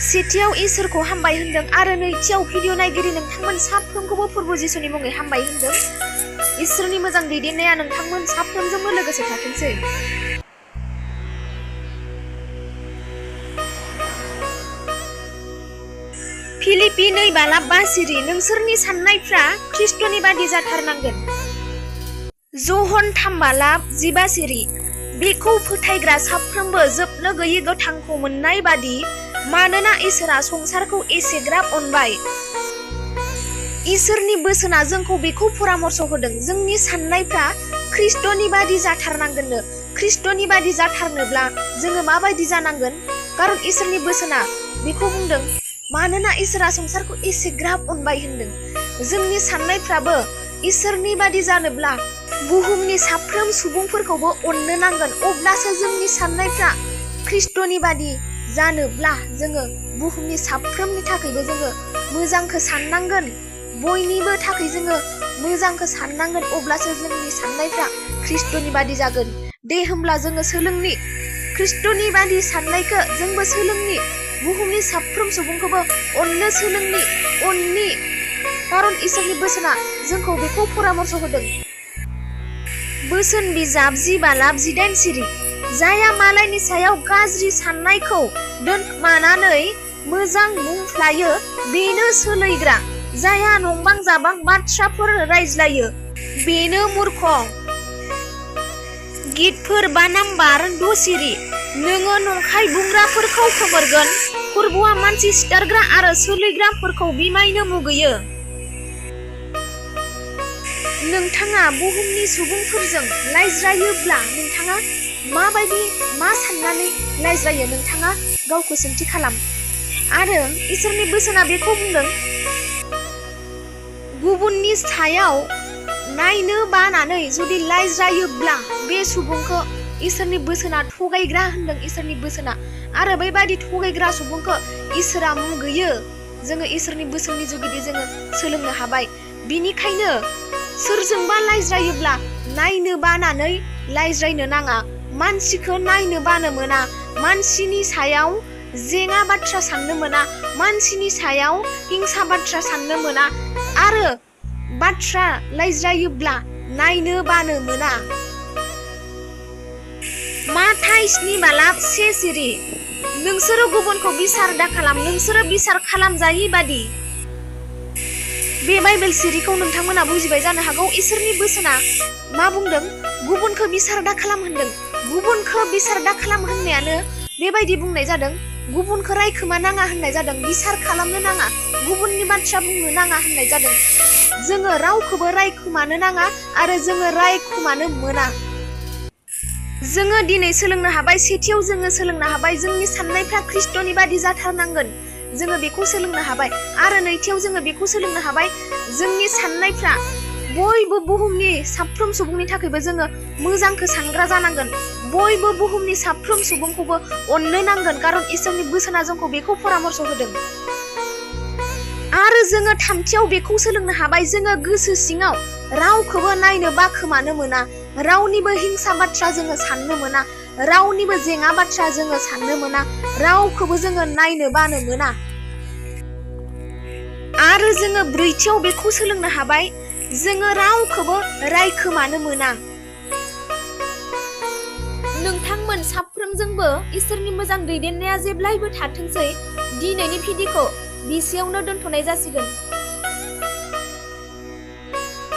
सेथियाव इसोरखौ हामबाय होनदों आरो नैथियाव भिडिअ नायगिरि नोंथांमोन साफ्रोमखौबो प्रभु जिसुनि मुङै हामबाय होनदों। इसोरनि मोजां दैदेननाया नोंथांमोन साफ्रोमजोंबो लोगोसे थाथोंसै। फिलिपि 2:5 नोंसोरनि साननायफ्रा ख्रिस्टनि बादि जाथारनांगोन। जहन 3:15 बेखौ फोथायग्रा साफ्रोमबो जोबनो गैयै गोथांखौ मोननाय बादि, मानोना इसोरा संसारखौ एसेग्राब अनबाय। इसोरनि बोसोना जोंखौ बेखौ परामर्श होदों जोंनि साननायफ्रा ख्रिस्टनि बादि जाथारनांगोननो। ख्रिस्टनि बादि जाथारनोब्ला जोङो माबायदि जानांगोन? कारन इसोरनि बोसोना बेखौ बुंदों, मानोना इसोरा संसारखौ एसेग्राब अनबाय होनदों। जोंनि साननायफ्राबो इसोरनि बादि जानोब्ला बुहुमनि साफ्रोम सुबुंफोरखौबो अननो नांगोन। अब्लासो जोंनि साननायफ्रा ख्रिस्टनि बादि जानोब्ला जोङो बुहुमनि साफ्रोमनि थाखायबो जोङो मोजांखौ साननांगोन। बयनिबो थाखाय जोङो मोजांखौ साननांगोन। अब्लासो जोंनि साननायफ्रा ख्रिस्टनि बादि जागोन। दे होमब्ला जोङो सोलोंनि ख्रिस्टनि बादि साननायखौ जोंबो सोलोंनि। बुहुमनि साफ्रोम सुबुंखौबो अननो सोलोंनि, अननि। कारन इसोरनि बोसोना जोंखौ बेखौ परामर्श होदों। बोसोन बिजाब 10:18 जायहा मालायनि सायाव गाज्रि साननायखौ दोनखोमानानै मोजां बुंफ्लायो बेनो सोलैग्रा। जायहा नंबां जाबां बाथ्राफोर रायज्लायो बेनो मूर्ख। गितफोर 2:20 नोङो नंखाय बुंग्राफोरखौ खोमोरगोन। फोरबुआ मानसि सिथारग्रा आरो सोलैग्राफोरखौ बिमायनो मुगैयो। नोंथाङा बुहुमनि सुबुंफोरजों रायज्लायोब्ला नोंथाङा माबायदि मा साननानै रायज्लायो नोंथाङा गावखौ सोंथि खालाम। आरो इसोरनि बोसोना बेखौ बुंदों, गुबुननि सायाव नायनो बानानै जुदि रायज्लायोब्ला बे सुबुंखौ इसोरनि बोसोना थगायग्रा होनदों। इसोरनि बोसोना आरो बेबायदि थगायग्रा सुबुंखौ इसोरा मुगैयो। जोङो इसोरनि बोसोननि जुगिदि जोङो सोलोंनो हाबाय। बिनिखायनो सोरजोंबा रायज्लायोब्ला नायनो बानानै रायज्लायनो नाङा। मानसिखौ नायनो बानो मोना। मानसिनि सायाव जेङा बाथ्रा साननो मोना। मानसिनि सायाव हिंसा बाथ्रा साननो मोना। आरो बाथ्रा रायज्लायोब्ला नायनो बानो मोना। माथाय 7:1 नोंसोरो गुबुनखौ बिसार दाखालाम, नोंसोरो बिसार खालामजायि बादि। बे बाइबेल सिरिखौ नोंथांमोना बुजिबाय जानो हागौ। इसोरनि बोसोना मा बुंदों? गुबुनखौ बिसार दाखालाम होनदों। गुबुनखौ बिसार दाखालाम होननायानो बेबायदि बुंनाय जादों। गुबुनखौ रायखोमा नाङा होननाय जादों। बिसार खालामनो नाङा, गुबुननि बाथ्रा बुंनो नाङा होननाय जादों। जोङो रावखौबो रायखोमानो नाङा आरो जोङो रायखोमानो मोना। जोङो दिनै सोलोंनो हाबाय। सेथियाव जोङो सोलोंनो हाबाय जोंनि साननायफ्रा ख्रिस्टनि बादि जाथारनांगोन। जोङो बेखौ सोलोंनो हाबाय। आरो नैथियाव जोङो बेखौ सोलोंनो हाबाय जोंनि साननायफ्रा बयबो बुहुमनि साफ्रोम सुबुंनि थाखायबो जोङो मोजांखौ सानग्रा जानांगोन। बयबो बुहुमनि साफ्रोम सुबुंखौबो अननो नांगोन। कारन इसोरनि बोसोना जोंखौ बेखौ परामर्श होदों। आरो जोङो थामथियाव बेखौ सोलोंनो हाबाय जोङो गोसो सिङाव रावखौबो नायनो बाखोमानो मोना। रावनिबो हिंसा बाथ्रा जोङो साननो मोना। रावनिबो जेङा बाथ्रा जोङो साननो मोना। रावखौबो जोङो नायनो बानो मोना। आरो जोङो ब्रैथियाव बेखौ सोलोंनो हाबाय जोङो रावखौबो रायखोमानो मोना। नोंथांमोन साफ्रोमजोंबो इसोरनि मोजां दैदेननाया जेब्लायबो थाथोंसै। दिनैनि भिडिअखौ बिसेयावनो दोनथ'नाय जासिगोन।